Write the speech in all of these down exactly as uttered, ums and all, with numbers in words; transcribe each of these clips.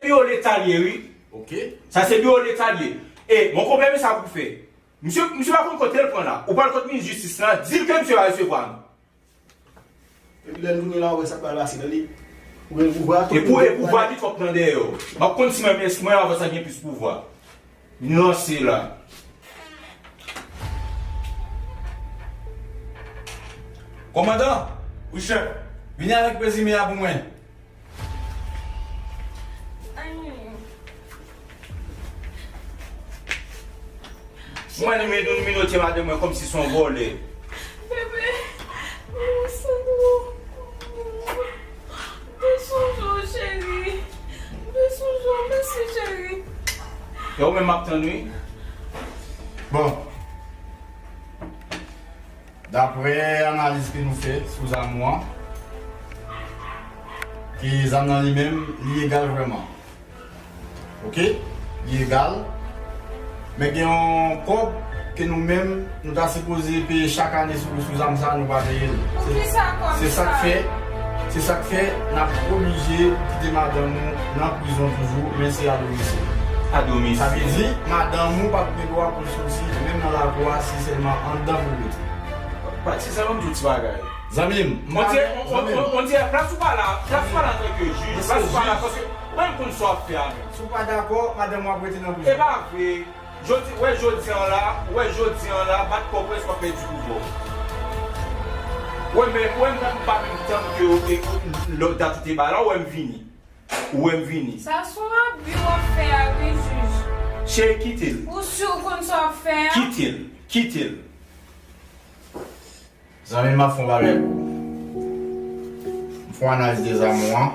Biwo Leta l ye, wi. Ok. Sa se biwo Leta l ye. E, mon konpè, men sa pou fè. Misye, misye pa konn kote l pran la. Ou pral kot minis jistis lan, di l ke misye pa resevwa nou. Epi lè l tounen la, ou wè sa k pral pase, tande. Ou gen pouvwa tou. E pou, e pouvwa ki twòp nan dèyè w. M ap konn si mwen, si mwen avan sa gen plis pouvwa. Vin ranse la. Kòmandan! Wi, chèf. Vini avèk prezime a pou mwen. Mwen, li men nou minote madanm mwen kòmsi se yon vòlè. Bebe, m santi w. M te sonje w, cheri. M te sonje w. Mèsi, cheri. E ou menm m ap tann, wi. Bon. Daprè analiz ke nou fè sou zam ou an, ke zam nan li menm, li egal vrèman. Ok? Li egal. Men gen yon kòb ke nou menm, nou ta sipoze peye chak ane sou, sou zam sa, nou pa peye l. Poukisa kòb sa? Se sa k fè, se sa k fè n ap oblije kite madanm ou nan prizon toujou, men se adomisil. Adomisil. Sa vle di, madanm ou p ap gen dwa pou l soti menm nan lakou a, se sèlman anndan pou l rete. Patizan, ban m di w ti bagay. Zanmi m, m pa, zanmi m. On, on, on, on dirè plas ou pa la, plas ou pa la antanke jij, plas ou pa la paske ou menm konn sa w ap fè a menm. Si w pa dakò, madanm w ap rete nan prizon. E pa vre. Jodi, wè jodi an la, wè jodi an la, bat kò w prèske w ap pèdi pouvwa w. Wè men, wè m pa menm tann ke w te, lòt dat ou te bay la, wè m vini. Ou wè m vini. Sa se yon abi w ap fè a wi, jij. Cheri, kite l. Ou si w konn sa w ap fè a? Kite l, kite l. Zanmi m, m ap fè yon bagay pou ou. M fè yon analiz de zam ou an.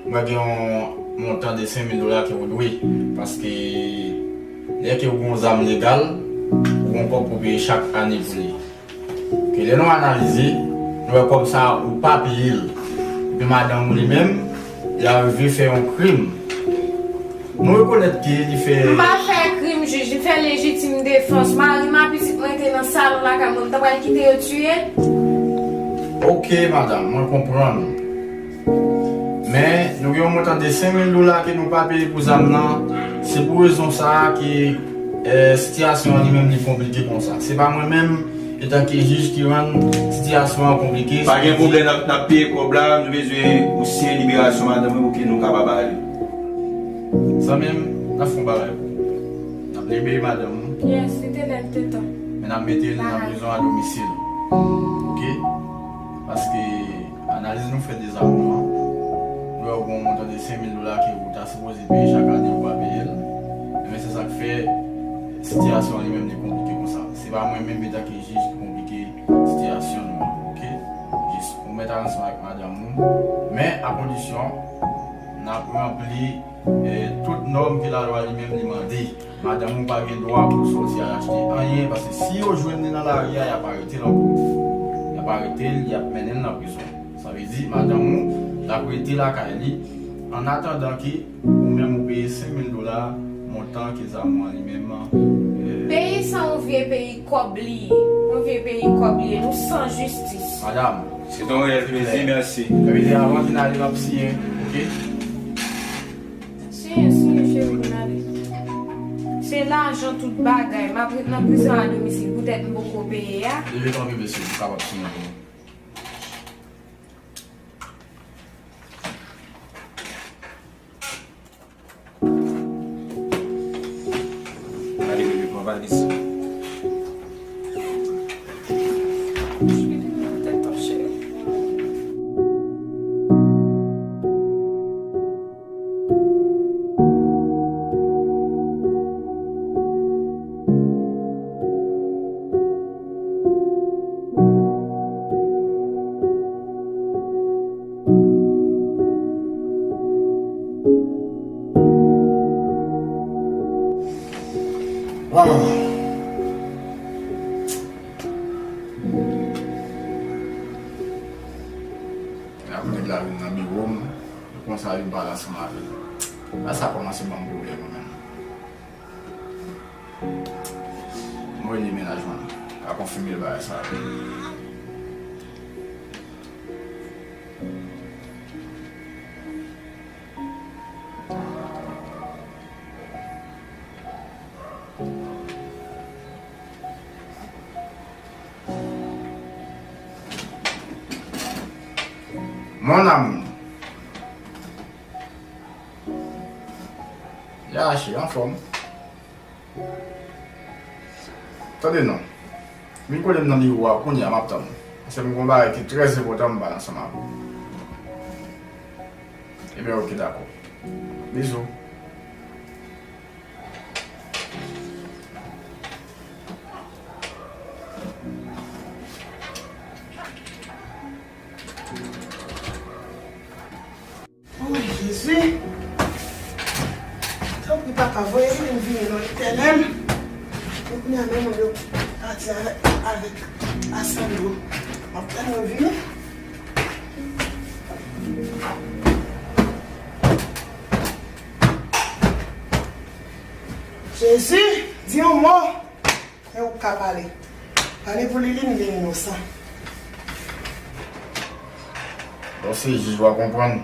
M wè gen yon montan de senk mil dola ke ou dwe. Paske lè ke ou gen yon zam legal, ou gen yon kòb pou peye chak ane pou li. Ke lè nou analize, nou wè kòb sa a, ou pa peye l. Epi madanm ou li menm, li arive fè yon krim. Nou rekonèt ke li fè. M pa fè krim, jij, m fè lejitim defans. Mari m ak pitit mwen te nan salon lakay mwen, m ta pral kite yo tiye l? Ok, madanm, mwen konprann. Men, nou gen yon montan de senk mil dola ke nou pa peye pou zam nan. Se pou rezon sa a ke, eh, sitiyasyon an li menm li konplike konsa. Se pa mwen menm, etanke jij ki rann sitiyasyon an konplike. Pa gen pwoblèm, n ap, n ap peye kòb la, nou bezwen ou siyen liberasyon madanm mwen pou ke nou kapab ale. Zanmi m, n ap fè yon bagay pou ou. N ap libere madanm ou. Yes, li te lè l te tan. Men n ap mete l nan prizon a domisil. Ok? Paske analiz nou fè de zam ou an, nou wè ou gen yon montan de senk mil dola ke ou ta sipoze peye chak ane, ou pa peye l. Ebyen, se sa k fè sitiyasyon an li menm li konplike konsa. Se pa mwen menm, etanke jij, ki konplike sitiyasyon nou an, ok? Jis ou mèt al ansanm avèk madanm ou, men a kondisyon n ap ranpli, eh, tout nòm ke lalwa li menm li mande. Madanm ou pa gen dwa pou l sòti al achte anyen, paske si yo jwenn li nan lari a, y ap arete l ankò. Y ap arete l, y ap mennen l nan prizon. Sa vle di, madanm ou, l ap rete lakay li, an atandan ke ou menm ou peye senk mil dola, montan ke zam ou an li menm, eh, peyi sa yon vye peyi kòb li ye. Yon vye peyi kòb li ye. Nou san jistis. Madanm. Se yon reyèl plezi, mèsi. Mèsi. Avan vin ale, m ap siyen, ok? Siyen, siyen, cheri, vin ale. Se lajan tout bagay. M ap ret nan prizon a domisil poutèt m poko peye a. Leve kanpe, mesye, ou kapab siyen pou mwen. Gade bebe, pran valiz. Ah. Apre nèg la vin nan biwo m, konsa vin pale ansanm avè m. La sa kòmanse ban m pwoblèm mwen menm. Mwen li mennaj mwen. Pa konfime bagay sa. Mon amour. Ya, cheri, anfòm. Tande non. Vin kole m nan biwo a kounye a, m ap tann ou. Paske m gen yon bagay ki trè enpòtan m pale ansanm avè w. Ebyen, oke, dakò. Bizou. Woy, Jezi! Tanpri, Papa, voye li vin vini non, Letènèl. Mwen kounye a menm mwen yo pati avèk, avèk Asandro. M ap tann yo vini. Jezi, di yon mo. Men ou ka pale. Pale pou Liline, li inosan. Bon, se jij w a konprann.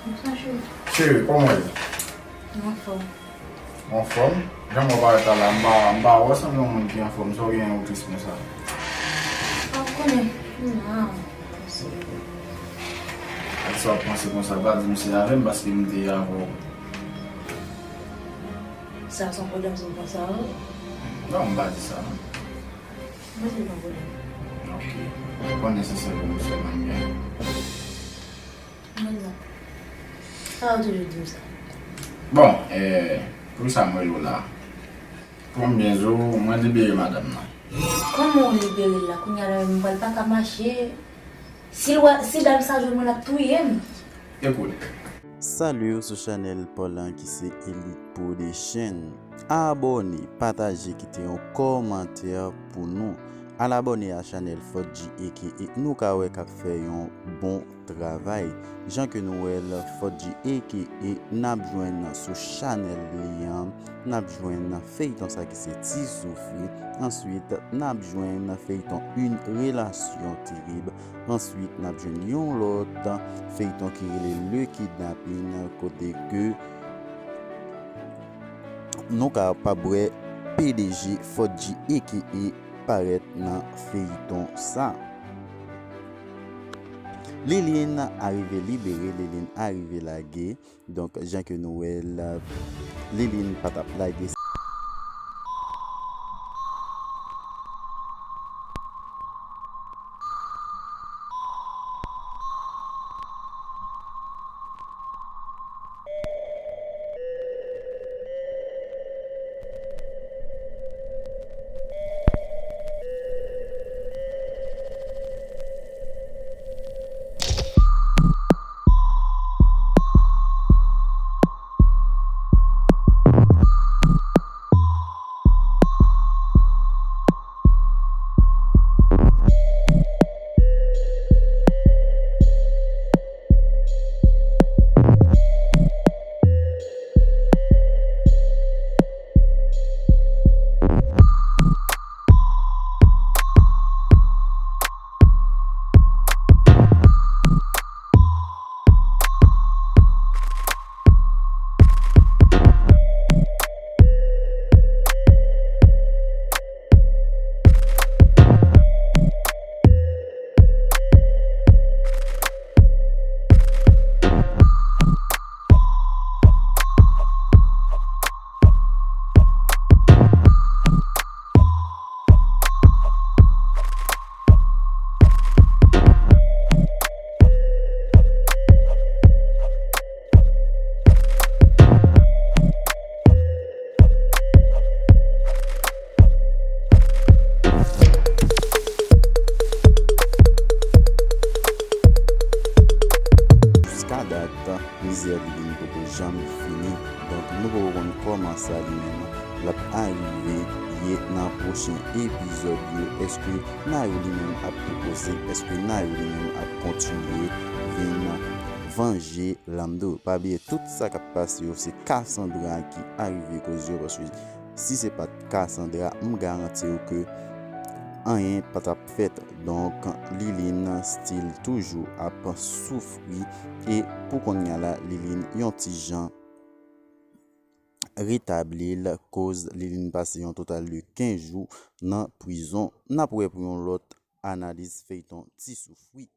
Bonsoir, chéri. Cheri, kòman w ye? Mwen anfòm. Anfòm? Jan mwen parèt la, m pa, m pa wè w sanble yon moun ki anfòm. Sa w gen ou tris konsa? Pa konnen. Non. Ak sa w ap panse konsa, pa di m se avè m paske m te avè w. Sa se yon pwoblèm si m panse avè w? Non, m pa di sa non. Mwen se yon pwoblèm. Ok. Ou konnen se sèl pou m sèlman m gen. Mwen non. Sa w toujou di m sa? Bon, eh, poukisa m rele w la? Pou m byen di w, mwen libere madanm nan. Kòman w libere l la? Kounye a la menm m pral pa ka mache. Si l wè, si dam sa jwenn mwen, l ap touye m. Ekout. Salye w sou chanèl pa w lan ki se Elite Production. Abòne, pataje, kite yon kòmantè pou nou. Al abòne a chanèl Fodji A K A, nou ka wè k ap fè yon bon travay. Jan ke nou wè l, Fodji A K A, n ap jwenn sou chanèl li an, n ap jwenn feyton sa ki se Ti Soufri. Answit, n ap jwenn feyton Une relation terrible. Answit, n ap jwenn yon lòt feyton ki rele Le Kidnapping, kote ke nou kapab wè P D G Fodji A K A parèt nan feyton sa. Liline arive libere, Liline arive lage. Donk, jan ke nou wè l, Liline pa t ap lage. Jiska dat, mizè Liline poko janm fini. Donk, nou poko konn kòman sa li menm l ap arive ye nan pwochen epizòd yo. Èske Nayou li menm ap tou koze? Èske Nayou li menm ap kontinye vin vanje Lando? Pa bliye tout sa k ap pase yo, se Cassandra ki arive koze yo, paske si se pa t Cassandra, m garanti w ke anyen pa t ap fèt. Donk, Liline still toujou ap soufri. E pou kounye a la, Liline yon ti jan retabli l, koz li vin pase yon total de kenz jou nan prizon. N ap wè pou yon lòt analiz feyton Ti Soufri.